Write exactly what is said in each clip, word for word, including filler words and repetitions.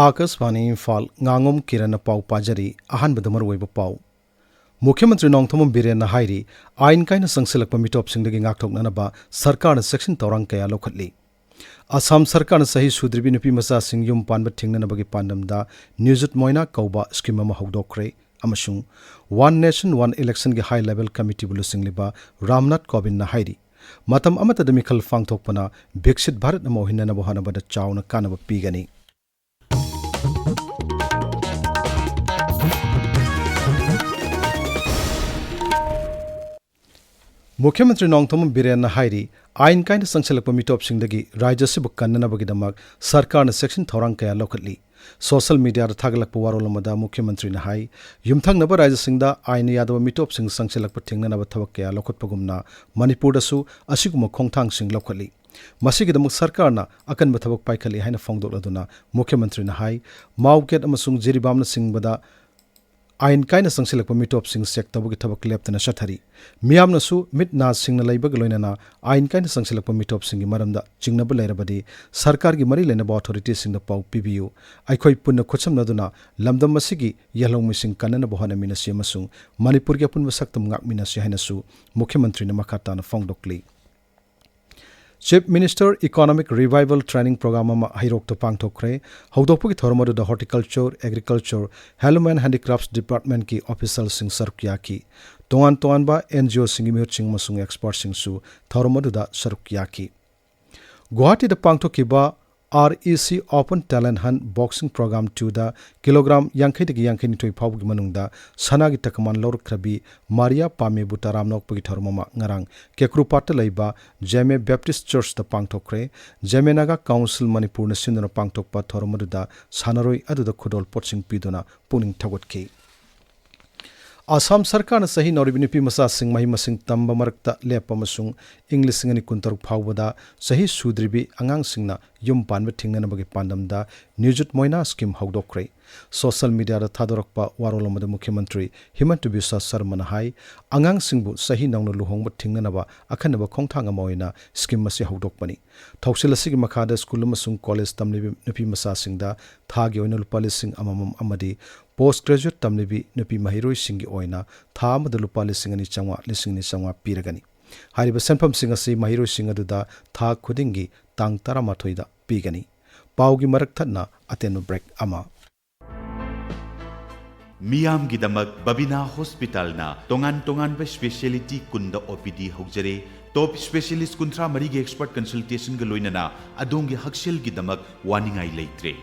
ꯑꯥꯀꯥꯁꯕꯥꯅꯤ ꯏꯝꯐꯥꯜ, ꯉꯥꯉꯣꯝ ꯀꯤꯔꯟꯅ ꯄꯥꯎ ꯄꯥꯖꯔꯤ꯫ ꯑꯍꯥꯟꯕꯗ ꯃꯔꯨꯑꯣꯏꯕ ꯄꯥꯎ꯫ ꯃꯨꯈ꯭ꯌ ꯃꯟꯇ꯭ꯔꯤ ꯅꯣꯡꯊꯣꯝꯕꯝ ꯕꯤꯔꯦꯟꯅ ꯍꯥꯏꯔꯤ, ꯑꯥꯏꯟ ꯀꯥꯏꯅ ꯆꯪꯁꯤꯜꯂꯛꯄ ꯃꯤꯇꯣꯞꯁꯤꯡꯗꯒꯤ ꯉꯥꯛꯊꯣꯛꯅꯅꯕ ꯁꯔꯀꯥꯔꯅ ꯆꯦꯛꯁꯤꯟ ꯊꯧꯔꯥꯡ ꯀꯌꯥ ꯂꯧꯈꯠꯂꯤ꯫ ꯑꯁꯥꯝ ꯁꯔꯀꯥꯔꯅ ꯆꯍꯤ ꯁꯨꯗ꯭ꯔꯤꯕꯤ ꯅꯨꯄꯤ ꯃꯆꯥꯁꯤꯡ ꯌꯨꯝ ꯄꯥꯟꯕ ꯊꯤꯡꯅꯅꯕꯒꯤ ꯄꯥꯟꯗꯝꯗ ꯅ꯭ꯌꯨꯖꯨꯠ ꯃꯣꯏꯅꯥ ꯀꯧꯕ ꯁ꯭ꯀꯤꯝ ꯑꯃ ꯍꯧꯗꯣꯛꯈ꯭ꯔꯦ ꯑꯃꯁꯨꯡ One Nation One Election ꯒꯤ ꯍꯥꯏ ꯂꯦꯚꯦꯜ ꯀꯃꯤꯇꯤꯕꯨ ꯂꯨꯆꯤꯡꯂꯤꯕ ꯔꯥꯝꯅꯥꯊ ꯀꯣꯕꯤꯟꯗꯅ ꯍꯥꯏꯔꯤ, ꯃꯇꯝ ꯑꯃꯠꯇꯗ ꯃꯤꯈꯜ ꯄꯥꯡꯊꯣꯛꯄꯅ ꯕꯤꯛꯁꯤꯠ ꯚꯥꯔꯠ ꯑꯃ ꯑꯣꯏꯍꯟꯅꯅꯕ ꯍꯣꯠꯅꯕꯗ ꯆꯥꯎꯅ ꯀꯥꯟꯅꯕ ꯄꯤꯒꯅꯤ꯫ ꯃꯨꯈ꯭ꯌ ꯃꯟꯇ꯭ꯔꯤ ꯅꯣꯡꯊꯣꯝꯕꯝ ꯕꯤꯔꯦꯟꯅ ꯍꯥꯏꯔꯤ, ꯑꯥꯏꯟ ꯀꯥꯏꯅ ꯆꯪꯁꯤꯜꯂꯛꯄ ꯃꯤꯇꯣꯞꯁꯤꯡꯗꯒꯤ ꯔꯥꯖ꯭ꯌ ꯑꯁꯤꯕꯨ ꯀꯟꯅꯅꯕꯒꯤꯗꯃꯛ ꯁꯔꯀꯥꯔꯅ ꯆꯦꯛꯁꯤꯟ ꯊꯧꯔꯥꯡ ꯀꯌꯥ ꯂꯧꯈꯠꯂꯤ꯫ ꯁꯣꯁꯤꯌꯦꯜ ꯃꯤꯗꯤꯌꯥꯗ ꯊꯥꯒꯠꯂꯛꯄ ꯋꯥꯔꯣꯜ ꯑꯃꯗ ꯃꯨꯈ꯭ꯌ ꯃꯟꯇ꯭ꯔꯤꯅ ꯍꯥꯏ, ꯌꯨꯝꯊꯪꯅꯕ ꯔꯥꯖ꯭ꯌꯁꯤꯡꯗ ꯑꯥꯏꯟꯅ ꯌꯥꯗꯕ ꯃꯤꯇꯣꯞꯁꯤꯡ ꯆꯪꯁꯤꯜꯂꯛꯄ ꯊꯤꯡꯅꯅꯕ ꯊꯕꯛ ꯀꯌꯥ ꯂꯧꯈꯠꯄꯒꯨꯝꯅ ꯃꯅꯤꯄꯨꯔꯗꯁꯨ ꯑꯁꯤꯒꯨꯝꯕ ꯈꯣꯡꯊꯥꯡꯁꯤꯡ ꯂꯧꯈꯠꯂꯤ꯫ ꯃꯁꯤꯒꯤꯗꯃꯛ ꯁꯔꯀꯥꯔꯅ ꯑꯀꯟꯕ ꯊꯕꯛ ꯄꯥꯏꯈꯠꯂꯤ ꯍꯥꯏꯅ ꯐꯣꯡꯗꯣꯛꯂꯗꯨꯅ ꯃꯨꯈ꯭ꯌ ꯃꯟꯇ꯭ꯔꯤꯅ ꯍꯥꯏ, ꯃꯥꯎ ꯒꯦꯠ ꯑꯃꯁꯨꯡ ꯖꯤꯔꯤꯕꯥꯝꯅꯆꯤꯡꯕꯗ ꯑꯥꯏꯟ ꯀꯥꯏꯅ ꯆꯪꯁꯤꯜꯂꯛꯄ ꯃꯤꯇꯣꯞꯁꯤꯡ ꯆꯦꯛ ꯇꯧꯕꯒꯤ ꯊꯕꯛ ꯂꯦꯞꯇꯅ ꯆꯠꯊꯔꯤ꯫ ꯃꯤꯌꯥꯝꯅꯁꯨ ꯃꯤꯠ ꯅꯥ ꯁꯤꯡꯅ ꯂꯩꯕꯒ ꯂꯣꯏꯅꯅ ꯑꯥꯏꯟ ꯀꯥꯏꯅ ꯆꯪꯁꯤꯜꯂꯛꯄ ꯃꯤꯇꯣꯞꯁꯤꯡꯒꯤ ꯃꯔꯝꯗ ꯆꯤꯡꯅꯕ ꯂꯩꯔꯕꯗꯤ ꯁꯔꯀꯥꯔꯒꯤ ꯃꯔꯤ ꯂꯩꯅꯕ ꯑꯣꯊꯣꯔꯤꯇꯤꯁꯤꯡꯗ ꯄꯥꯎ ꯄꯤꯕꯤꯌꯨ꯫ ꯑꯩꯈꯣꯏ ꯄꯨꯟꯅ ꯈꯨꯠꯁꯝꯅꯗꯨꯅ ꯂꯝꯗꯝ ꯑꯁꯤꯒꯤ ꯌꯦꯜꯍꯧꯃꯤꯁꯤꯡ ꯀꯟꯅꯅꯕ ꯍꯣꯠꯅꯃꯤꯟꯅꯁꯤ ꯑꯃꯁꯨꯡ ꯃꯅꯤꯄꯨꯔꯒꯤ ꯑꯄꯨꯟꯕ ꯁꯛꯇꯝ ꯉꯥꯛꯃꯤꯟꯅꯁꯤ ꯍꯥꯏꯅꯁꯨ ꯃꯨꯈ꯭ꯌ ꯃꯟꯇ꯭ꯔꯤꯅ ꯃꯈꯥ ꯇꯥꯅ ꯐꯣꯡꯗꯣꯛꯂꯤ꯫ Chief Minister Economic Revival Training Program ꯑꯃ ꯍꯩꯔꯣꯛꯇ ꯄꯥꯡꯊꯣꯛꯈ꯭ꯔꯦ꯫ ꯍꯧꯗꯣꯛꯄꯒꯤ ꯊꯧꯔꯝ ꯑꯗꯨꯗ Horticulture, Agriculture, Handloom and Handicrafts Department ꯀꯤ official ꯁꯤꯡ ꯁꯔꯨꯛ ꯌꯥꯈꯤ꯫ ꯇꯣꯉꯥꯟ ꯇꯣꯉꯥꯟꯕ ꯑꯦꯟ ꯖꯤ ꯑꯣ ꯁꯤꯡꯒꯤ ꯃꯤꯍꯨꯠꯁꯤꯡ ꯑꯃꯁꯨꯡ expert ꯁꯤꯡꯁꯨ ꯊꯧꯔꯝ ꯑꯗꯨꯗ ꯁꯔꯨꯛ ꯌꯥꯈꯤ꯫ ꯒꯨꯋꯥꯍꯥꯇꯤꯗ ꯄꯥꯡꯊꯣꯛꯈꯤꯕ ꯑꯥꯔ ꯏ ꯁꯤ Open Talent Hunt Boxing Program two ꯗ ꯀꯤꯂꯣꯒ꯭ꯔꯥꯝ ꯌꯥꯡꯈꯩꯗꯒꯤ ꯌꯥꯡꯈꯩꯅꯤꯊꯣꯏ ꯐꯥꯎꯕꯒꯤ ꯃꯅꯨꯡꯗ ꯁꯅꯥꯒꯤ ꯇꯀꯃꯥꯟ ꯂꯧꯔꯛꯈ꯭ꯔꯕꯤ ꯃꯥꯔꯤꯌꯥ ꯄꯥꯃꯦꯕꯨ ꯇꯔꯥꯝꯅ ꯑꯣꯛꯄꯒꯤ ꯊꯧꯔꯝ ꯑꯃ ꯉꯔꯥꯡ ꯀꯦꯀ꯭ꯔꯨꯄꯥꯠꯇ ꯂꯩꯕ ꯖꯦꯃꯦ ꯕꯦꯞꯇꯤꯁ ꯆꯔꯆꯇ ꯄꯥꯡꯊꯣꯛꯈ꯭ꯔꯦ꯫ ꯖꯦꯃꯦ ꯅꯥꯒꯥ ꯀꯥꯎꯟꯁꯤꯜ ꯃꯅꯤꯄꯨꯔꯅ ꯁꯤꯟꯗꯨꯅ ꯄꯥꯡꯊꯣꯛꯄ ꯊꯧꯔꯝ ꯑꯗꯨꯗ ꯁꯥꯟꯅꯔꯣꯏ ꯑꯗꯨꯗ ꯈꯨꯗꯣꯜ ꯄꯣꯠꯁꯤꯡ ꯄꯤꯗꯨꯅ ꯄꯨꯛꯅꯤꯡ ꯊꯧꯒꯠꯈꯤ꯫ ꯑꯁꯥꯝ ꯁꯔꯀꯥꯔꯅ ꯆꯍꯤ ꯅꯧꯔꯤꯕꯤ ꯅꯨꯄꯤ ꯃꯆꯥꯁꯤꯡ ꯃꯍꯩ ꯃꯁꯤꯡ ꯇꯝꯕ ꯃꯔꯛꯇ ꯂꯦꯞꯄ ꯑꯃꯁꯨꯡ ꯏꯪ ꯂꯤꯁꯤꯡ ꯑꯅꯤ ꯀꯨꯟꯇꯔꯨꯛ ꯐꯥꯎꯕꯗ ꯆꯍꯤ ꯁꯨꯗ꯭ꯔꯤꯕꯤ ꯑꯉꯥꯡꯁꯤꯡꯅ ꯌꯨꯝ ꯄꯥꯟꯕ ꯊꯤꯡꯅꯅꯕꯒꯤ ꯄꯥꯟꯗꯝꯗ ꯅ꯭ꯌꯨꯖꯨꯠ ꯃꯣꯏꯅꯥ ꯁ꯭ꯀꯤꯝ ꯍꯧꯗꯣꯛꯈ꯭ꯔꯦ꯫ ꯁꯣꯁꯤꯌꯦꯜ ꯃꯤꯗꯤꯌꯥꯗ ꯊꯥꯗꯣꯔꯛꯄ ꯋꯥꯔꯣꯜ ꯑꯃꯗ ꯃꯨꯈ꯭ꯌ ꯃꯟꯇ꯭ꯔꯤ ꯍꯤꯃꯟꯇ ꯕꯤꯁ꯭ꯋ ꯁꯔꯃꯅ ꯍꯥꯏ, ꯑꯉꯥꯡꯁꯤꯡꯕꯨ ꯆꯍꯤ ꯅꯧꯅ ꯂꯨꯍꯣꯡꯕ ꯊꯤꯡꯅꯅꯕ ꯑꯈꯟꯅꯕ ꯈꯣꯡꯊꯥꯡ ꯑꯃ ꯑꯣꯏꯅ ꯁ꯭ꯀꯤꯝ ꯑꯁꯤ ꯍꯧꯗꯣꯛꯄꯅꯤ꯫ ꯊꯧꯁꯤꯜ ꯑꯁꯤꯒꯤ ꯃꯈꯥꯗ ꯁ꯭ꯀꯨꯜ ꯑꯃꯁꯨꯡ ꯀꯣꯂꯦꯖ ꯇꯝꯂꯤꯕꯤ ꯅꯨꯄꯤ ꯃꯆꯥꯁꯤꯡꯗ ꯊꯥꯒꯤ ꯑꯣꯏꯅ ꯂꯨꯄꯥ ꯂꯤꯁꯤꯡ ꯑꯃꯃꯝ ꯑꯃꯗꯤ ꯄꯣꯁ꯭ꯠ ꯒ꯭ꯔꯦꯖꯨꯑꯦꯠ ꯇꯝꯂꯤꯕꯤ ꯅꯨꯄꯤ ꯃꯍꯩꯔꯣꯏꯁꯤꯡꯒꯤ ꯑꯣꯏꯅ ꯊꯥ ꯑꯃꯗ ꯂꯨꯄꯥ ꯂꯤꯁꯤꯡ ꯑꯅꯤ ꯆꯥꯝꯃꯉꯥ, ꯂꯤꯁꯤꯡ ꯑꯅꯤ ꯆꯥꯝꯃꯉꯥ ꯄꯤꯔꯒꯅꯤ꯫ ꯍꯥꯏꯔꯤꯕ ꯁꯦꯟꯐꯝꯁꯤꯡ ꯑꯁꯤ ꯃꯍꯩꯔꯣꯏꯁꯤꯡ ꯑꯗꯨꯗ ꯊꯥ ꯈꯨꯗꯤꯡꯒꯤ ꯇꯥꯡ ꯇꯔꯥꯃꯥꯊꯣꯏꯗ ꯄꯤꯒꯅꯤ꯫ ꯄꯥꯎꯒꯤ ꯃꯔꯛ ꯊꯠꯅ ꯑꯇꯦꯟꯕ ꯕ꯭ꯔꯦꯛ ꯑꯃ꯫ ꯃꯤꯌꯥꯝꯒꯤꯗꯃꯛ ꯕꯕꯤꯅꯥ ꯍꯣꯁꯄꯤꯇꯥꯜꯅ ꯇꯣꯉꯥꯟ ꯇꯣꯉꯥꯟꯕ ꯁ꯭ꯄꯦꯁꯤꯌꯦꯂꯤꯇꯤ ꯀꯨꯟꯗ ꯑꯣ ꯄꯤ ꯗꯤ ꯍꯧꯖꯔꯦ꯫ ꯇꯣꯞ ꯁ꯭ꯄꯦꯁꯤꯌꯦꯂꯤꯁ꯭ꯠ ꯀꯨꯟꯊ꯭ꯔꯥ ꯃꯔꯤꯒꯤ ꯑꯦꯛꯁꯄꯔꯠ ꯀꯟꯁꯜꯇꯦꯁꯟꯒ ꯂꯣꯏꯅꯅ ꯑꯗꯣꯝꯒꯤ ꯍꯛꯁꯦꯜꯒꯤꯗꯃꯛ ꯋꯥꯅꯤꯡꯉꯥꯏ ꯂꯩꯇ꯭ꯔꯦ꯫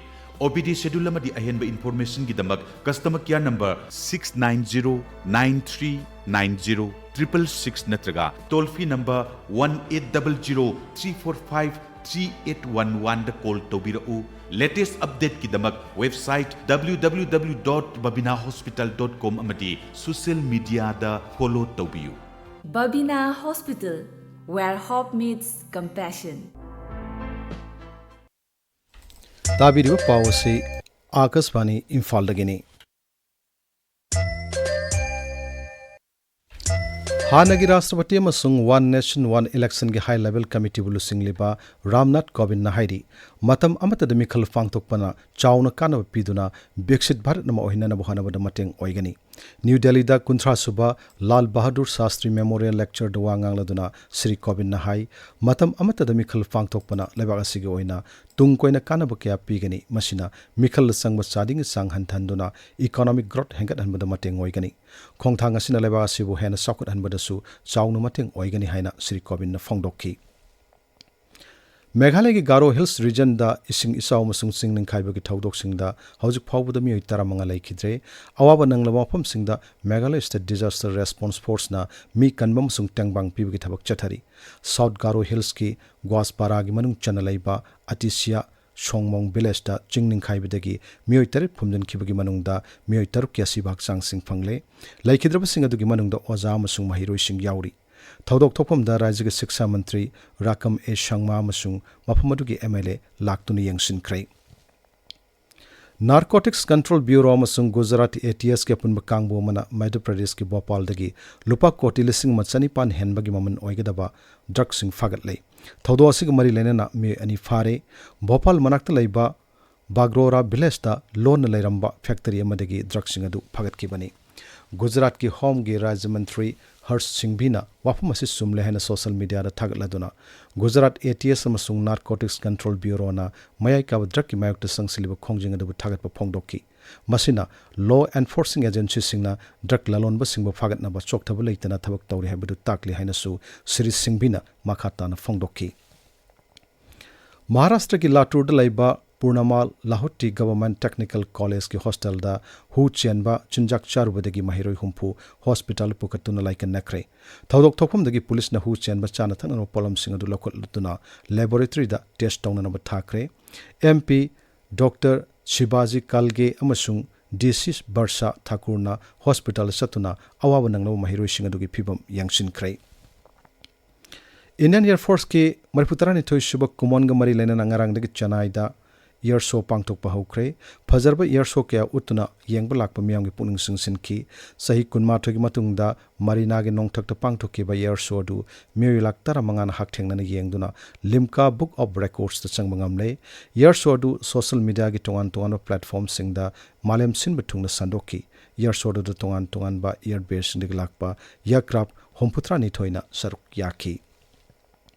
ꯑꯣ ꯄꯤ ꯗꯤ ꯁꯦꯗ꯭ꯌꯨꯜ ꯑꯃꯗꯤ ꯑꯍꯦꯟꯕ ꯏꯟꯐꯣꯔꯃꯦꯁꯟꯒꯤꯗꯃꯛ customer care number six nine zero nine three nine zero triple six ꯅꯠꯇ꯭ꯔꯒ toll free number one eight double zero three four five three eight one ꯋꯥꯟꯗ ꯀꯣꯜ ꯇꯧꯕꯤꯔꯛꯎ꯫ ꯂꯦꯇꯦꯁ꯭ꯠ ꯑꯞꯗꯦꯠꯀꯤꯗꯃꯛ website W W W dot babina hospital dot com ꯑꯃꯗꯤ ꯁꯣꯁꯤꯌꯦꯜ ꯃꯤꯗꯤꯌꯥꯗ ꯐꯣꯂꯣ ꯇꯧꯕꯤꯌꯨ꯫ Babina Hospital, where hope meets compassion. ꯇꯥꯕꯤꯔꯤꯕ ꯄꯥꯎ ꯑꯁꯤ ꯑꯥꯀꯥꯁꯕꯥꯅꯤ ꯏꯝꯐꯥꯜꯗꯒꯤꯅꯤ꯫ ꯍꯥꯟꯅꯒꯤ ꯔꯥꯁꯇ꯭ꯔꯄꯇꯤ ꯑꯃꯁꯨꯡ One Nation One Election ꯒꯤ ꯍꯥꯏ ꯂꯦꯚꯦꯜ ꯀꯃꯤꯇꯤꯕꯨ ꯂꯨꯆꯤꯡꯂꯤꯕ ꯔꯥꯝꯅꯥꯊ ꯀꯣꯕꯤꯟꯗꯅ ꯍꯥꯏꯔꯤ, ꯃꯇꯝ ꯑꯃꯠꯇꯗ ꯃꯤꯈꯜ ꯄꯥꯡꯊꯣꯛꯄꯅ ꯆꯥꯎꯅ ꯀꯥꯟꯅꯕ ꯄꯤꯗꯨꯅ ꯕꯤꯛꯁꯤꯠ ꯚꯥꯔꯠ ꯑꯃ ꯑꯣꯏꯍꯟꯅꯕ ꯍꯣꯠꯅꯕꯗ ꯃꯇꯦꯡ ꯑꯣꯏꯒꯅꯤ꯫ ꯅ꯭ꯌꯨ ꯗꯦꯜꯂꯤꯗ ꯀꯨꯟꯊ꯭ꯔꯥ ꯁꯨꯕ ꯂꯥꯜ ꯕꯍꯥꯗꯨꯔ ꯁꯥꯁꯇ꯭ꯔꯤ ꯃꯦꯃꯣꯔꯤꯌꯦꯜ ꯂꯦꯛꯆꯔꯗ ꯋꯥ ꯉꯥꯡꯂꯗꯨꯅ ꯁ꯭ꯔꯤ ꯀꯣꯕꯤꯟꯗꯅ ꯍꯥꯏ, ꯃꯇꯝ ꯑꯃꯠꯇꯗ ꯃꯤꯈꯜ ꯄꯥꯡꯊꯣꯛꯄꯅ ꯂꯩꯕꯥꯛ ꯑꯁꯤꯒꯤ ꯑꯣꯏꯅ ꯇꯨꯡ ꯀꯣꯏꯅ ꯀꯥꯟꯅꯕ ꯀꯌꯥ ꯄꯤꯒꯅꯤ꯫ ꯃꯁꯤꯅ ꯃꯤꯈꯜꯗ ꯆꯪꯕ ꯆꯥꯗꯤꯡꯒꯤ ꯆꯥꯡ ꯍꯟꯊꯍꯟꯗꯨꯅ ꯏꯀꯣꯅꯣꯃꯤꯛ ꯒ꯭ꯔꯣꯊ ꯍꯦꯟꯒꯠꯍꯟꯕꯗ ꯃꯇꯦꯡ ꯑꯣꯏꯒꯅꯤ꯫ ꯈꯣꯡꯊꯥꯡ ꯑꯁꯤꯅ ꯂꯩꯕꯥꯛ ꯑꯁꯤꯕꯨ ꯍꯦꯟꯅ ꯆꯥꯎꯈꯠꯍꯟꯕꯗꯁꯨ ꯆꯥꯎꯅ ꯃꯇꯦꯡ ꯑꯣꯏꯒꯅꯤ ꯍꯥꯏꯅ ꯁ꯭ꯔꯤ ꯀꯣꯕꯤꯟꯗꯅ ꯐꯣꯡꯗꯣꯛꯈꯤ꯫ ꯃꯦꯘꯥꯂꯌꯒꯤ ꯒꯥꯔꯣ ꯍꯤꯜꯁ ꯔꯤꯖꯟꯗ ꯏꯁꯤꯡ ꯏꯆꯥꯎ ꯑꯃꯁꯨꯡ ꯆꯤꯡ ꯅꯤꯡꯈꯥꯏꯕꯒꯤ ꯊꯧꯗꯣꯛꯁꯤꯡꯗ ꯍꯧꯖꯤꯛ ꯐꯥꯎꯕꯗ ꯃꯤꯑꯣꯏ ꯇꯔꯥꯃꯉꯥ ꯂꯩꯈꯤꯗ꯭ꯔꯦ꯫ ꯑꯋꯥꯕ ꯅꯪꯂꯕ ꯃꯐꯝꯁꯤꯡꯗ ꯃꯦꯘꯥꯂꯌ ꯁ꯭ꯇꯦꯠ ꯗꯤꯖꯥꯁꯇꯔ ꯔꯦꯁꯄꯣꯟꯁ ꯐꯣꯔꯁꯅ ꯃꯤ ꯀꯟꯕ ꯑꯃꯁꯨꯡ ꯇꯦꯡꯕꯥꯡ ꯄꯤꯕꯒꯤ ꯊꯕꯛ ꯆꯠꯊꯔꯤ꯫ ꯁꯥꯎꯊ ꯒꯥꯔꯣ ꯍꯤꯜꯁꯀꯤ ꯒ꯭ꯋꯥꯁꯄꯥꯔꯥꯒꯤ ꯃꯅꯨꯡ ꯆꯟꯅ ꯂꯩꯕ ꯑꯇꯤꯁꯤꯌꯥ ꯁꯣꯡꯃꯣꯡ ꯚꯤꯂꯦꯖꯇ ꯆꯤꯡ ꯅꯤꯡꯈꯥꯏꯕꯗꯒꯤ ꯃꯤꯑꯣꯏ ꯇꯔꯦꯠ ꯐꯨꯝꯖꯤꯟꯈꯤꯕꯒꯤ ꯃꯅꯨꯡꯗ ꯃꯤꯑꯣꯏ ꯇꯔꯨꯛꯀꯤ ꯑꯁꯤꯕ ꯍꯛꯆꯥꯡꯁꯤꯡ ꯐꯪꯂꯦ꯫ ꯂꯩꯈꯤꯗ꯭ꯔꯕꯁꯤꯡ ꯑꯗꯨꯒꯤ ꯃꯅꯨꯡꯗ ꯑꯣꯖꯥ ꯑꯃꯁꯨꯡ ꯃꯍꯩꯔꯣꯏꯁꯤꯡ ꯌꯥꯎꯔꯤ꯫ ꯊꯧꯗꯣꯛ ꯊꯣꯛꯐꯝꯗ ꯔꯥꯖ꯭ꯌꯒꯤ ꯁꯤꯛꯁꯥ ꯃꯟꯇ꯭ꯔꯤ ꯔꯥꯀꯝ ꯑꯦ ꯁꯪꯃꯥ ꯑꯃꯁꯨꯡ ꯃꯐꯝ ꯑꯗꯨꯒꯤ ꯑꯦꯝ ꯑꯦꯜ ꯑꯦ ꯂꯥꯛꯇꯨꯅ ꯌꯦꯡꯁꯤꯟꯈ꯭ꯔꯦ꯫ ꯅꯥꯔꯀꯣꯇꯤꯛꯁ ꯀꯟꯇ꯭ꯔꯣꯜ ꯕ꯭ꯌꯨꯔꯣ ꯑꯃꯁꯨꯡ ꯒꯨꯖꯔꯥꯠ ꯑꯦ ꯇꯤ ꯑꯦꯁꯀꯤ ꯑꯄꯨꯟꯕ ꯀꯥꯡꯕꯨ ꯑꯃꯅ ꯃꯙ꯭ꯌ ꯄ꯭ꯔꯗꯦꯁꯀꯤ ꯚꯣꯄꯥꯜꯗꯒꯤ ꯂꯨꯄꯥ ꯀꯣꯇꯤ ꯂꯤꯁꯤꯡ ꯑꯃ ꯆꯅꯤꯄꯥꯟ ꯍꯦꯟꯕꯒꯤ ꯃꯃꯜ ꯑꯣꯏꯒꯗꯕ ꯗ꯭ꯔꯒꯁꯤꯡ ꯐꯥꯒꯠꯂꯦ꯫ ꯊꯧꯗꯣꯛ ꯑꯁꯤꯒ ꯃꯔꯤ ꯂꯩꯅꯅ ꯃꯤꯑꯣꯏ ꯑꯅꯤ ꯐꯥꯔꯦ꯫ ꯚꯣꯄꯥꯜ ꯃꯅꯥꯛꯇ ꯂꯩꯕ ꯕꯥꯒ꯭ꯔꯣꯔꯥ ꯚꯤꯂꯦꯖꯇ ꯂꯣꯟꯅ ꯂꯩꯔꯝꯕ ꯐꯦꯛꯇꯔꯤ ꯑꯃꯗꯒꯤ ꯗ꯭ꯔꯒꯁꯤꯡ ꯑꯗꯨ ꯐꯥꯒꯠꯈꯤꯕꯅꯤ꯫ ꯒꯨꯖꯔꯥꯠꯀꯤ ꯍꯣꯝꯒꯤ ꯔꯥꯖ꯭ꯌ ꯃꯟꯇ꯭ꯔꯤ ꯍꯔꯁ ꯁꯤꯡꯚꯤꯅ ꯋꯥꯐꯝ ꯑꯁꯤ ꯆꯨꯝꯂꯦ ꯍꯥꯏꯅ ꯁꯣꯁꯤꯌꯦꯜ ꯃꯤꯗꯤꯌꯥꯗ ꯊꯥꯒꯠꯂꯗꯨꯅ ꯒꯨꯖꯔꯥꯠ ꯑꯦ ꯇꯤ ꯑꯦꯁ ꯑꯃꯁꯨꯡ ꯅꯥꯔꯀꯣꯇꯤꯛꯁ ꯀꯟꯇ꯭ꯔꯣꯜ ꯕ꯭ꯌꯨꯔꯣꯅ ꯃꯌꯥꯏ ꯀꯥꯕ ꯗ꯭ꯔꯒꯀꯤ ꯃꯥꯌꯣꯛꯇ ꯆꯪꯁꯤꯜꯂꯤꯕ ꯈꯣꯡꯖꯪ ꯑꯗꯨꯕꯨ ꯊꯥꯒꯠꯄ ꯐꯣꯡꯗꯣꯛꯈꯤ꯫ ꯃꯁꯤꯅ ꯂꯣ ꯑꯦꯟꯐꯣꯔꯁꯤꯡ ꯑꯦꯖꯦꯟꯁꯤꯁꯤꯡꯅ ꯗ꯭ꯔꯒ ꯂꯂꯣꯟꯕꯁꯤꯡꯕꯨ ꯐꯥꯒꯠꯅꯕ ꯆꯣꯛꯊꯕ ꯂꯩꯇꯅ ꯊꯕꯛ ꯇꯧꯔꯤ ꯍꯥꯏꯕꯗꯨ ꯇꯥꯛꯂꯤ ꯍꯥꯏꯅꯁꯨ ꯁ꯭ꯔꯤ ꯁꯤꯡꯚꯤꯅ ꯃꯈꯥ ꯇꯥꯅ ꯐꯣꯡꯗꯣꯛꯈꯤ꯫ ꯃꯍꯥꯔꯥꯁꯇ꯭ꯔꯒꯤ ꯂꯥꯇꯨꯔꯗ ꯂꯩꯕ ꯄꯨꯔꯅꯃꯥ ꯂꯥꯍꯨꯇꯤ ꯒꯚꯔꯟꯃꯦꯟꯠ ꯇꯦꯛꯅꯤꯀꯦꯜ ꯀꯣꯂꯦꯖꯀꯤ ꯍꯣꯁꯇꯦꯜꯗ ꯍꯨ ꯆꯦꯟꯕ ꯆꯤꯟꯖꯥꯛ ꯆꯥꯔꯨꯕꯗꯒꯤ ꯃꯍꯩꯔꯣꯏ ꯍꯨꯝꯐꯨ ꯍꯣꯁꯄꯤꯇꯥꯜ ꯄꯨꯈꯠꯇꯨꯅ ꯂꯥꯏꯀꯠꯅꯈ꯭ꯔꯦ꯫ ꯊꯧꯗꯣꯛ ꯊꯣꯛꯐꯝꯗꯒꯤ ꯄꯨꯂꯤꯁꯅ ꯍꯨ ꯆꯦꯟꯕ ꯆꯥꯅ ꯊꯛꯅꯅꯕ ꯄꯣꯠꯂꯝꯁꯤꯡ ꯑꯗꯨ ꯂꯧꯈꯠꯂꯗꯨꯅ ꯂꯦꯕꯣꯔꯦꯇꯔꯤꯗ ꯇꯦꯁ ꯇꯧꯅꯅꯕ ꯊꯥꯈ꯭ꯔꯦ꯫ ꯑꯦꯝ ꯄꯤ ꯗꯣꯛꯇꯔ ꯁꯤꯕꯥꯖꯤ ꯀꯥꯜꯒꯦ ꯑꯃꯁꯨꯡ ꯗꯤ ꯁꯤ ꯕꯔꯁꯥ ꯊꯥꯀꯨꯔꯅ ꯍꯣꯁꯄꯤꯇꯥꯜꯗ ꯆꯠꯇꯨꯅ ꯑꯋꯥꯕ ꯅꯪꯂꯕ ꯃꯍꯩꯔꯣꯏꯁꯤꯡ ꯑꯗꯨꯒꯤ ꯐꯤꯕꯝ ꯌꯦꯡꯁꯤꯟꯈ꯭ꯔꯦ꯫ ꯏꯟꯗꯤꯌꯟ ꯑꯦꯌꯔ ꯐꯣꯔꯁꯀꯤ ꯃꯔꯤꯐꯨ ꯇꯔꯥꯅꯤꯊꯣꯏ ꯁꯨꯕ ꯀꯨꯃꯣꯟꯒ ꯃꯔꯤ ꯂꯩꯅꯅ ꯉꯔꯥꯡꯗꯒꯤ ꯆꯦꯟꯅꯥꯏꯗ ꯑꯦꯌꯔ ꯁꯣ ꯄꯥꯡꯊꯣꯛꯄ ꯍꯧꯈ꯭ꯔꯦ꯫ ꯐꯖꯔꯕ ꯑꯦꯌꯔ ꯁꯣ ꯀꯌꯥ ꯎꯠꯇꯨꯅ ꯌꯦꯡꯕ ꯂꯥꯛꯄ ꯃꯤꯌꯥꯝꯒꯤ ꯄꯨꯛꯅꯤꯡ ꯆꯤꯡꯁꯤꯟꯈꯤ꯫ ꯆꯍꯤ ꯀꯨꯟꯃꯥꯊꯣꯏꯒꯤ ꯃꯇꯨꯡꯗ ꯃꯔꯤꯅꯥꯒꯤ ꯅꯣꯡꯊꯛꯇ ꯄꯥꯡꯊꯣꯛꯈꯤꯕ ꯑꯦꯌꯔ ꯁꯣ ꯑꯗꯨ ꯃꯤꯑꯣꯏ ꯂꯥꯈ ꯇꯔꯥꯃꯉꯥꯅ ꯍꯛꯊꯦꯡꯅꯅ ꯌꯦꯡꯗꯨꯅ ꯂꯤꯝꯀꯥ ꯕꯨꯛ ꯑꯣꯐ ꯔꯦꯀꯣꯔꯗꯁꯇ ꯆꯪꯕ ꯉꯝꯂꯦ꯫ ꯑꯦꯌꯔ ꯁꯣ ꯑꯗꯨ ꯁꯣꯁꯤꯌꯦꯜ ꯃꯤꯗꯤꯌꯥꯒꯤ ꯇꯣꯉꯥꯟ ꯇꯣꯉꯥꯟꯕ ꯄ꯭ꯂꯦꯠꯐꯣꯔꯝꯁꯤꯡꯗ ꯃꯥꯂꯦꯝ ꯁꯤꯟꯕ ꯊꯨꯡꯅ ꯁꯟꯗꯣꯛꯈꯤ꯫ ꯑꯦꯌꯔ ꯁꯣ ꯑꯗꯨꯗ ꯇꯣꯉꯥꯟ ꯇꯣꯉꯥꯟꯕ ꯑꯦꯌꯔ ꯕꯦꯁꯁꯤꯡꯗꯒꯤ ꯂꯥꯛꯄ ꯑꯦꯌꯔꯀ꯭ꯔꯥꯐ ꯍꯨꯝꯐꯨꯇꯔꯥꯅꯤꯊꯣꯏꯅ ꯁꯔꯨꯛ ꯌꯥꯈꯤ꯫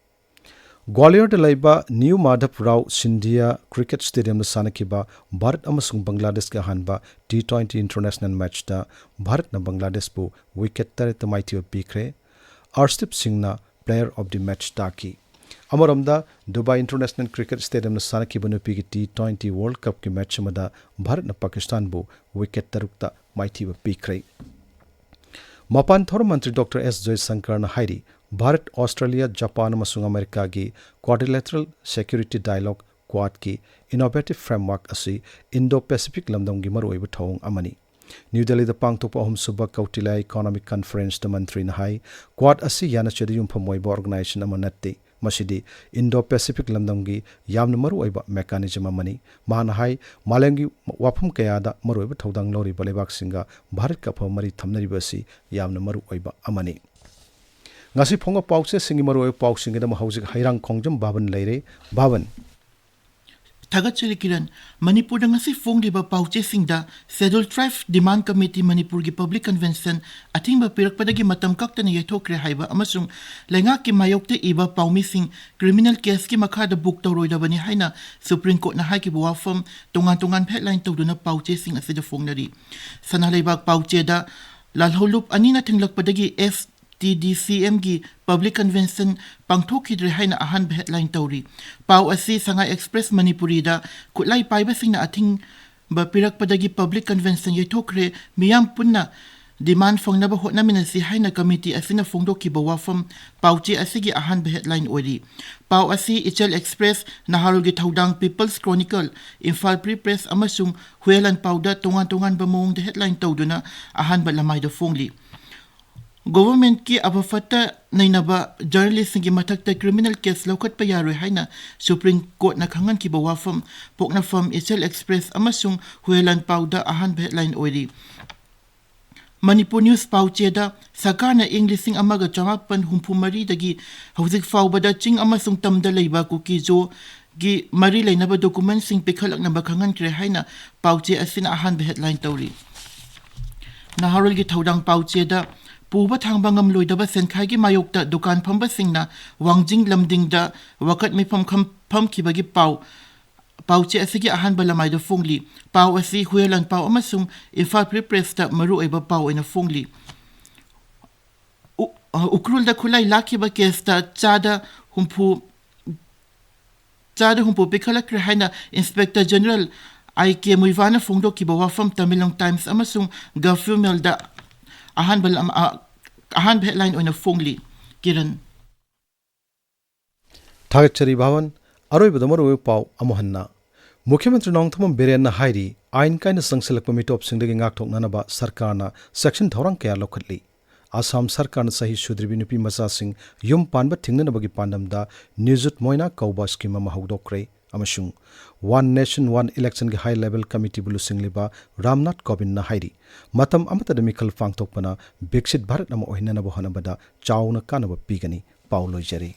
ꯒ꯭ꯋꯥꯂꯤꯌꯔꯗ ꯂꯩꯕ ꯅ꯭ꯌꯨ ꯃꯥꯙꯕ ꯔꯥꯎ ꯁꯤꯟꯙꯤꯌꯥ ꯀ꯭ꯔꯤꯀꯦꯠ ꯁ꯭ꯇꯦꯗꯤꯌꯝꯗ ꯁꯥꯟꯅꯈꯤꯕ ꯚꯥꯔꯠ ꯑꯃꯁꯨꯡ ꯕꯪꯒ꯭ꯂꯥꯗꯦꯁꯀꯤ ꯑꯍꯥꯟꯕ ꯇꯤ ꯇ꯭ꯋꯦꯟꯇꯤ ꯏꯟꯇꯔꯅꯦꯁꯅꯦꯜ ꯃꯦꯆꯇ ꯚꯥꯔꯠꯅ ꯕꯪꯒ꯭ꯂꯥꯗꯦꯁꯄꯨ ꯋꯤꯀꯦꯠ ꯇꯔꯦꯠꯇ ꯃꯥꯏꯊꯤꯕ ꯄꯤꯈ꯭ꯔꯦ꯫ ꯑꯔꯁꯗꯤꯞ ꯁꯤꯡꯅ ꯄ꯭ꯂꯦꯌꯔ ꯑꯣꯐ ꯗꯤ ꯃꯦꯆ ꯇꯥꯈꯤ꯫ ꯑꯃꯔꯣꯝꯗ, ꯗꯨꯕꯥꯏ ꯏꯟꯇꯔꯅꯦꯁꯅꯦꯜ ꯀ꯭ꯔꯤꯀꯦꯠ ꯁ꯭ꯇꯦꯗꯤꯌꯝꯗ ꯁꯥꯟꯅꯈꯤꯕ ꯅꯨꯄꯤꯒꯤ ꯇꯤ ꯇ꯭ꯋꯦꯟꯇꯤ ꯋꯥꯔꯜꯗ ꯀꯞꯀꯤ ꯃꯦꯆ ꯑꯃꯗ ꯚꯥꯔꯠꯅ ꯄꯥꯀꯤꯁꯇꯥꯟꯕꯨ ꯋꯤꯀꯦꯠ ꯇꯔꯨꯛꯇ ꯃꯥꯏꯊꯤꯕ ꯄꯤꯈ꯭ꯔꯦ꯫ ꯃꯄꯥꯟ ꯊꯧꯔꯝ ꯃꯟꯇ꯭ꯔꯤ ꯗꯣꯛꯇꯔ ꯑꯦꯁ ꯖꯌꯁꯪꯀꯔꯅ ꯍꯥꯏꯔꯤ, ꯚꯥꯔꯠ, ꯑꯣꯁꯇ꯭ꯔꯦꯂꯤꯌꯥ, ꯖꯄꯥꯟ ꯑꯃꯁꯨꯡ ꯑꯃꯦꯔꯤꯀꯥꯒꯤ quadrilateral security dialogue ꯀ꯭ꯋꯥꯗꯀꯤ innovative framework ꯑꯁꯤ Indo-Pacific ꯂꯝꯗꯝꯒꯤ ꯃꯔꯨꯑꯣꯏꯕ ꯊꯧꯑꯣꯡ ꯑꯃꯅꯤ꯫ ꯅ꯭ꯌꯨ ꯗꯦꯜꯂꯤꯗ ꯄꯥꯡꯊꯣꯛꯄ ꯑꯍꯨꯝꯁꯨꯕ ꯀꯧꯇꯤꯂꯥ Economic Conferenceꯇ ꯃꯟꯇ꯭ꯔꯤꯅ ꯍꯥꯏ, ꯀ꯭ꯋꯥꯗ ꯑꯁꯤ ꯌꯥꯅꯆꯦꯗ ꯌꯨꯝꯐꯝ ꯑꯣꯏꯕ organization ꯑꯃ ꯅꯠꯇꯦ, ꯃꯁꯤꯗꯤ Indo-Pacific ꯂꯝꯗꯝꯒꯤ ꯌꯥꯝꯅ ꯃꯔꯨꯑꯣꯏꯕ mechanism ꯑꯃꯅꯤ꯫ ꯃꯍꯥꯛꯅ ꯍꯥꯏ, ꯃꯥꯂꯦꯝꯒꯤ ꯋꯥꯐꯝ ꯀꯌꯥꯗ ꯃꯔꯨꯑꯣꯏꯕ ꯊꯧꯗꯥꯡ ꯂꯧꯔꯤꯕ ꯂꯩꯕꯥꯛꯁꯤꯡꯒ ꯚꯥꯔꯠꯀ ꯑꯐꯕ ꯃꯔꯤ ꯊꯝꯅꯔꯤꯕ ꯑꯁꯤ ꯌꯥꯝꯅ ꯃꯔꯨꯑꯣꯏꯕ ꯑꯃꯅꯤ꯫ ꯉꯁꯤ ꯐꯣꯡꯕ ꯄꯥꯎꯆꯦꯁꯤꯡꯒꯤ ꯃꯔꯨꯑꯣꯏꯕ ꯄꯥꯎꯁꯤꯡꯒꯤꯗꯃꯛ ꯍꯧꯖꯤꯛ ꯍꯩꯔꯥꯡꯈꯣꯡꯖꯝ ꯕꯥꯕꯟ ꯂꯩꯔꯦ꯫ ꯕꯥꯕꯟ꯫ ꯊꯥꯒꯠꯆꯔꯤ ꯀꯤꯔꯟ꯫ ꯃꯅꯤꯄꯨꯔꯗ ꯉꯁꯤ ꯐꯣꯡꯂꯤꯕ ꯄꯥꯎꯆꯦꯁꯤꯡꯗ Scheduled Tribe Demand Committee ꯃꯅꯤꯄꯨꯔꯒꯤ Public Convention ꯑꯊꯤꯡꯕ ꯄꯤꯔꯛꯄꯗꯒꯤ ꯃꯇꯝ ꯀꯛꯇꯅ ꯌꯩꯊꯣꯛꯈ꯭ꯔꯦ ꯍꯥꯏꯕ ꯑꯃꯁꯨꯡ ꯂꯩꯉꯥꯛꯀꯤ ꯃꯥꯌꯣꯛꯇ ꯏꯕ ꯄꯥꯎꯃꯤꯁꯤꯡ criminal caseꯀꯤ ꯃꯈꯥꯗ book ꯇꯧꯔꯣꯏꯗꯕꯅꯤ ꯍꯥꯏꯅ Supreme Courtꯅ ꯍꯥꯏꯈꯤꯕ ꯋꯥꯐꯝ ꯇꯣꯉꯥꯟ ꯇꯣꯉꯥꯟꯕ headline ꯇꯧꯗꯨꯅ ꯄꯥꯎꯆꯦꯁꯤꯡ ꯑꯁꯤꯗ ꯐꯣꯡꯅꯔꯤ꯫ ꯁꯅꯥ ꯂꯩꯕꯥꯛ ꯄꯥꯎꯆꯦꯗ ꯂꯥꯜꯍꯧꯂꯨꯞ ꯑꯅꯤꯅ ꯊꯤꯡꯂꯛꯄꯗꯒꯤ S T D C Mꯒꯤ Public Convention ꯄꯥꯡꯊꯣꯛꯈꯤꯗ꯭ꯔꯦ ꯍꯥꯏꯅ ꯑꯍꯥꯟꯕ headline ꯇꯧꯔꯤ꯫ ꯄꯥꯎ ꯑꯁꯤ ꯁꯉꯥꯏ Express ꯃꯅꯤꯄꯨꯔꯤꯗ ꯈꯨꯠꯂꯥꯏ ꯄꯥꯏꯕꯁꯤꯡꯅ ꯑꯊꯤꯡꯕ ꯄꯤꯔꯛꯄꯗꯒꯤ Public Convention ꯌꯩꯊꯣꯛꯈ꯭ꯔꯦ, ꯃꯤꯌꯥꯝ ꯄꯨꯟꯅ demand ꯐꯪꯅꯕ ꯍꯣꯠꯅꯃꯤꯟꯅꯁꯤ ꯍꯥꯏꯅ committee ꯑꯁꯤꯅ ꯐꯣꯡꯗꯣꯛꯈꯤꯕ ꯋꯥꯐꯝ ꯄꯥꯎꯆꯦ ꯑꯁꯤꯒꯤ ꯑꯍꯥꯟꯕ headline ꯑꯣꯏꯔꯤ꯫ ꯄꯥꯎ ꯑꯁꯤ ꯏꯆꯦꯜ Express, ꯅꯍꯥꯔꯣꯜꯒꯤ ꯊꯧꯗꯥꯡ People's Chronicle, Imphal Free Press ꯑꯃꯁꯨꯡ ꯍꯨꯌꯦꯂꯟ ꯄꯥꯎꯗ ꯇꯣꯉꯥꯟ ꯇꯣꯉꯥꯟꯕ ꯃꯑꯣꯡꯗ headline ꯇꯧꯗꯨꯅ ꯑꯍꯥꯟꯕ ꯂꯃꯥꯏꯗ ꯐꯣꯡꯂꯤ꯫ Governmentꯀꯤ ꯑꯐ ꯐꯠꯇ ꯅꯩꯅꯕ journalistꯁꯤꯡꯒꯤ ꯃꯊꯛꯇ criminal case ꯂꯧꯈꯠꯄ ꯌꯥꯔꯣꯏ ꯍꯥꯏꯅ Supreme Courtꯅ ꯈꯪꯍꯟꯈꯤꯕ ꯋꯥꯐꯝ ꯄꯣꯛꯅꯐꯝ ꯏꯆꯦꯜ Express ꯑꯃꯁꯨꯡ ꯍꯨꯌꯦꯂꯟ ꯄꯥꯎꯗ ꯑꯍꯥꯟꯕ headline ꯑꯣꯏꯔꯤ꯫ ꯃꯅꯤꯄꯨꯔ News ꯄꯥꯎꯆꯦꯗ ꯁꯔꯀꯥꯔꯅ ꯏꯪ ꯂꯤꯁꯤꯡ ꯑꯃꯒ ꯆꯃꯥꯄꯟ ꯍꯨꯝꯐꯨ ꯃꯔꯤꯗꯒꯤ ꯍꯧꯖꯤꯛ ꯐꯥꯎꯕꯗ ꯆꯤꯡ ꯑꯃꯁꯨꯡ ꯇꯝꯗ ꯂꯩꯕ ꯀꯨꯀꯤꯖꯣꯒꯤ ꯃꯔꯤ ꯂꯩꯅꯕ documentꯁꯤꯡ ꯄꯤꯈꯠꯂꯛꯅꯕ ꯈꯪꯍꯟꯈ꯭ꯔꯦ ꯍꯥꯏꯅ ꯄꯥꯎꯆꯦ ꯑꯁꯤꯅ ꯑꯍꯥꯟꯕ headline ꯇꯧꯔꯤ꯫ ꯅꯍꯥꯔꯣꯜꯒꯤ ꯊꯧꯗꯥꯡ ꯄꯥꯎꯆꯦꯗ ꯄꯨꯕ ꯊꯥꯡꯕ ꯉꯝꯂꯣꯏꯗꯕ ꯁꯦꯟꯈꯥꯏꯒꯤ ꯃꯥꯌꯣꯛꯇ ꯗꯨꯀꯥꯟ ꯐꯝꯕꯁꯤꯡꯅ ꯋꯥꯡꯖꯤꯡ ꯂꯝꯗꯤꯡꯗ ꯋꯥꯀꯠ ꯃꯤꯐꯝ ꯈꯝ-, ꯐꯝꯈꯤꯕꯒꯤ ꯄꯥꯎ ꯄꯥꯎꯆꯦ ꯑꯁꯤꯒꯤ ꯑꯍꯥꯟꯕ ꯂꯃꯥꯏꯗ ꯐꯣꯡꯂꯤ꯫ ꯄꯥꯎ ꯑꯁꯤ ꯍꯨꯌꯦꯂꯟ ꯄꯥꯎ ꯑꯃꯁꯨꯡ ꯏꯝꯐꯥꯜ Free Pressꯇ ꯃꯔꯨꯑꯣꯏꯕ ꯄꯥꯎ ꯑꯣꯏꯅ ꯐꯣꯡꯂꯤ꯫ ꯎ-, ꯑ, ꯎꯈ꯭ꯔꯨꯜꯗ ꯈꯨꯠꯂꯥꯏ ꯂꯥꯛꯈꯤꯕ caseꯇ ꯆꯥꯗ ꯍꯨꯝꯐꯨ, ꯆꯥꯗ ꯍꯨꯝꯐꯨ ꯄꯤꯈꯠꯂꯛꯈ꯭ꯔꯦ ꯍꯥꯏꯅ Inspector General I K ꯃꯨꯏꯚꯥꯅ ꯐꯣꯡꯗꯣꯛꯈꯤꯕ ꯋꯥꯐꯝ ꯇꯃꯦꯡꯂꯣꯡ Times ꯑꯃꯁꯨꯡ Gulf Mailꯗ ꯑꯍꯥꯟꯕ ꯂꯝ-, ꯑ, ꯑꯍꯥꯟꯕ headline ꯑꯣꯏꯅ ꯐꯣꯡꯂꯤ꯫ ꯀꯤꯔꯟ꯫ ꯊꯥꯒꯠꯆꯔꯤ ꯚꯥꯕꯟ꯫ ꯑꯔꯣꯏꯕꯗ ꯃꯔꯨꯑꯣꯏꯕ ꯄꯥꯎ ꯑꯃꯨꯛ ꯍꯟꯅ꯫ ꯃꯨꯈ꯭ꯌ ꯃꯟꯇ꯭ꯔꯤ ꯅꯣꯡꯊꯣꯝꯕꯝ ꯕꯤꯔꯦꯟꯅ ꯍꯥꯏꯔꯤ, ꯑꯥꯏꯟ ꯀꯥꯏꯅ ꯆꯪꯁꯤꯜꯂꯛꯄ ꯃꯤꯇꯣꯞꯁꯤꯡꯗꯒꯤ ꯉꯥꯛꯊꯣꯛꯅꯅꯕ ꯁꯔꯀꯥꯔꯅ ꯆꯦꯛꯁꯤꯟ ꯊꯧꯔꯥꯡ ꯀꯌꯥ ꯂꯧꯈꯠꯂꯤ꯫ ꯑꯁꯥꯝ ꯁꯔꯀꯥꯔꯅ ꯆꯍꯤ ꯁꯨꯗ꯭ꯔꯤꯕꯤ ꯅꯨꯄꯤ ꯃꯆꯥꯁꯤꯡ ꯌꯨꯝ ꯄꯥꯟꯕ ꯊꯤꯡꯅꯅꯕꯒꯤ ꯄꯥꯟꯗꯝꯗ ꯅꯤꯖꯨꯠ ꯃꯣꯏꯅꯥ ꯀꯧꯕ ꯁ꯭ꯀꯤꯝ ꯑꯃ ꯍꯧꯗꯣꯛꯈ꯭ꯔꯦ ꯑꯃꯁꯨꯡ ꯋꯥꯟ ꯅꯦꯁꯟ ꯋꯥꯟ ꯏꯂꯦꯛꯁꯟꯒꯤ ꯍꯥꯏ ꯂꯦꯚꯦꯜ ꯀꯃꯤꯇꯤꯕꯨ ꯂꯨꯆꯤꯡꯂꯤꯕ ꯔꯥꯝꯅꯥꯊ ꯀꯣꯕꯤꯟꯗꯅ ꯍꯥꯏꯔꯤ, ꯃꯇꯝ ꯑꯃꯠꯇꯗ ꯃꯤꯈꯜ ꯄꯥꯡꯊꯣꯛꯄꯅ ꯕꯤꯛꯁꯤꯠ ꯚꯥꯔꯠ ꯑꯃ ꯑꯣꯏꯍꯟꯅꯅꯕ ꯍꯣꯠꯅꯕꯗ ꯆꯥꯎꯅ ꯀꯥꯟꯅꯕ ꯄꯤꯒꯅꯤ꯫ ꯄꯥꯎ ꯂꯣꯏꯖꯔꯦ꯫